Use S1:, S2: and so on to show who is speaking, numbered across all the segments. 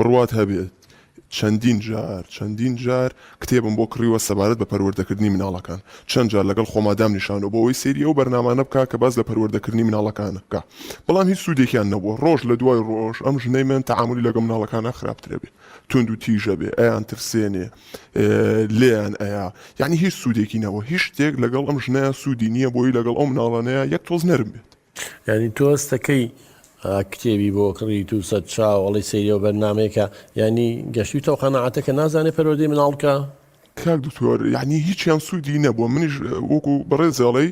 S1: بڕوات هەبێت چەندین جار چەندین جار کتێبم بۆ کڕیوە سەبارەت بە پەروەردەکردنی مناڵەکان چەند جار لەگەڵ خۆما دامنیشاندوە بۆ ئەوەی سەیری ئەو بەرنامانە بکا کە باس لە پەروەردەکردنی مناڵەکان بکا بەڵام هیچ سوودێکیان نەبووە ڕۆژ لە دوای ڕۆژ ئەم ژنەی من تەعامولی لەگەڵ مناڵەکانا خراپتر ئەبێ توند و تیژ ئەبێ ئەیان ترسێنێ لێیان ئەیا یانی هیچ سوودێکی نەبووە هیچ شتێک لەگەڵ ئەم ژنەیا سوودی نییە بۆی لەگەڵ ئەو مناڵانەیا یەک تۆز نەرم بێت.
S2: یانی تۆ هەستەکەی کتێبی بۆ کڕیت و سەر چاو ئەڵێی سەیری ئەو بەرنامەیە کە یانی گەشتویتەوە قەناعەتە کە نازانێ پەروەردەی مناڵ بکا؟
S1: کاک دکتۆر یانی هیچیان سوودی نەبووە منیش وەکو بەڕێز ئەڵێی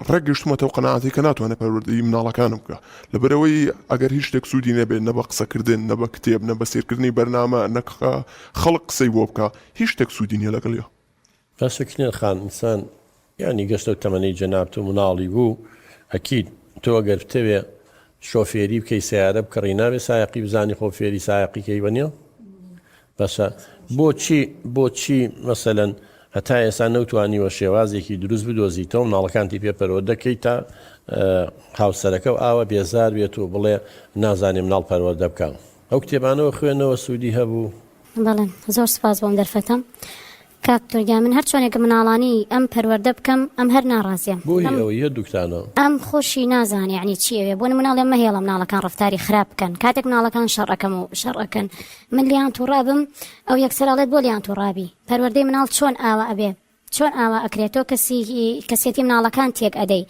S1: ڕێک گەشتومەتەوە قەناعەتەی کە ناتوانێت پەروەردەی مناڵەکانم بکا لەبەرئەوەی ئەگەر هیچ شتێک سوودی نەبێت نە بە قسەکردن نە بە کتێب نە بە سەیرکردنی بەرنامە نە خەڵک قسەی بۆ بکا هیچ شتێک سوودی نییە لەگەڵیا.
S2: باشە کنێر خان ئینسان یانی گەشتەو تەمەنەی جەنابت و مناڵی بوو ئەکید تۆ ئەگەر بتەوێ شۆفێری بکەی سەیارە بکڕی نابێ سایەقی بزانی خۆ فێری سایەقی کەی وەنیە باشە بۆچی بۆچی مەسەلەن هەتا ئێستا نەوتوانیوە شێوازێکی دروست بدۆزیتەوە مناڵەکانتی پێ پەروەردە کەی تا هاوسەرەکە و ئاوە بێزار بێت و بڵێ نازانێ مناڵ پەروەردە بکە ئەو کتێبانەوە خوێنەوە سوودی هەبوو
S3: بەڵێ زۆر سپاس بۆم دەرفەتە کاک دکتۆر گیان من هەر چۆنێکە مناڵانی ئەم پەروەردە بکەم ئەم هەر ناڕازیە
S2: بۆ هی ئەوەی هەردووکتانە.
S3: ئەم خۆشی نازانێ یعنی چی ئەوێ بۆ نمونە ئەڵێم مەهێڵە مناڵەکان ڕەفتاری خراپ بکەن کاتێک مناڵەکان شەڕ ئەکەم و شەڕ ئەکەن من لێیان توڕە ئەبم ئەو یەکسەر ئەڵێت بۆ لێیان توڕابی پەروەردەی مناڵ چۆن ئاوا ئەبێ چۆن ئاوا ئەکرێت تۆ کەسی کەسێتی مناڵەکان تێک ئەدەی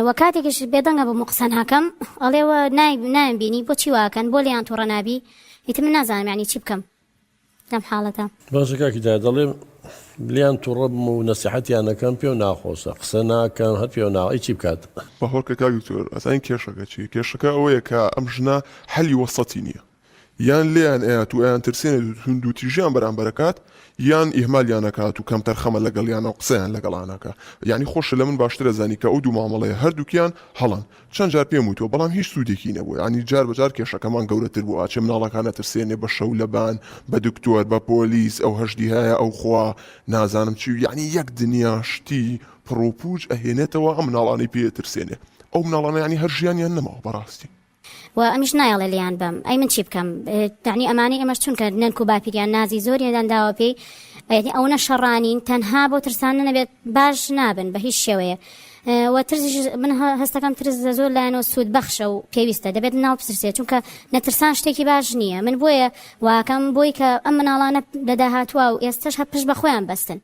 S3: وە کاتێکیش بێدەنگە بووم و قسە ناکەم ئەڵێ وە نای نایم بینی بۆچی واکەن بۆ لێیان توڕە نابی ئیتر من نازانم یعنی چی بکەم لەم حاڵەتە.
S2: باشە کاک هیدایەت دەڵێ لێیان توڕە بم و نەسیحەتیان ئەکەم پێو ناخۆشە قسە ناکەم هەر پێو نا ئەی چی بکات.
S1: باوەڕکە کاک دکتۆر ئەزانی کێشەکە چیە کێشەکە ئەوەیە کە ئەم ژنە حەلی وەسەتی نیە یان لێیان ئەیات و ئەیانترسێنێت و توندوتیژیان بەرامبەر ئەکات یان ئیهمالیان ئەکات و کەمتەرخەمە لەگەڵیانا و قسەیان لەگەڵا ناکا یانی خۆشت لە من باشتر ئەزانی کە ئەو دوو مامەڵەیە هەردووکیان هەڵەن چەند جار پێم وتووە بەڵام هیچ سوودێکی نەبووە یانی جار بە جار کێشەکەمان گەورەتر بوو ئاچێ مناڵەکان ئەترسێنێ بە شەو لەبان بە دکتۆر بە پۆلیس ئەو هەژدیهایە ئەو خوا نازانم چی یانی یەک دنیا شتی پڕوپووچ ئەهێنێتەوە ئەم مناڵانەی پێ ئەترسێنێ ئەو مناڵانە یانی هەر ژیانیان نەماوە بەڕاستی.
S3: و ئەمیش نایەڵێ لێیان بەم ئەی من چی بکەم یعنی ئەمانەی ئێمەش چونکە نەنک و باپیریان نازی زۆریان داوە پێی یعنی ئەوەنە شەڕانین تەنها بۆ ترسانە نەبێت باش نابن بە هیچ شێوەیە و ترسیش من هەستەکەم ترس لە زۆر لایەنەوە سوود بەخشە و پێویستە دەبێت مناڵ بترسێت چونکە نەترسان شتێکی باش نییە من بۆیە واکەم بۆی کە ئەم مناڵانە لە داهاتوە و ئێستش هە پشت بە خۆیان بەستن.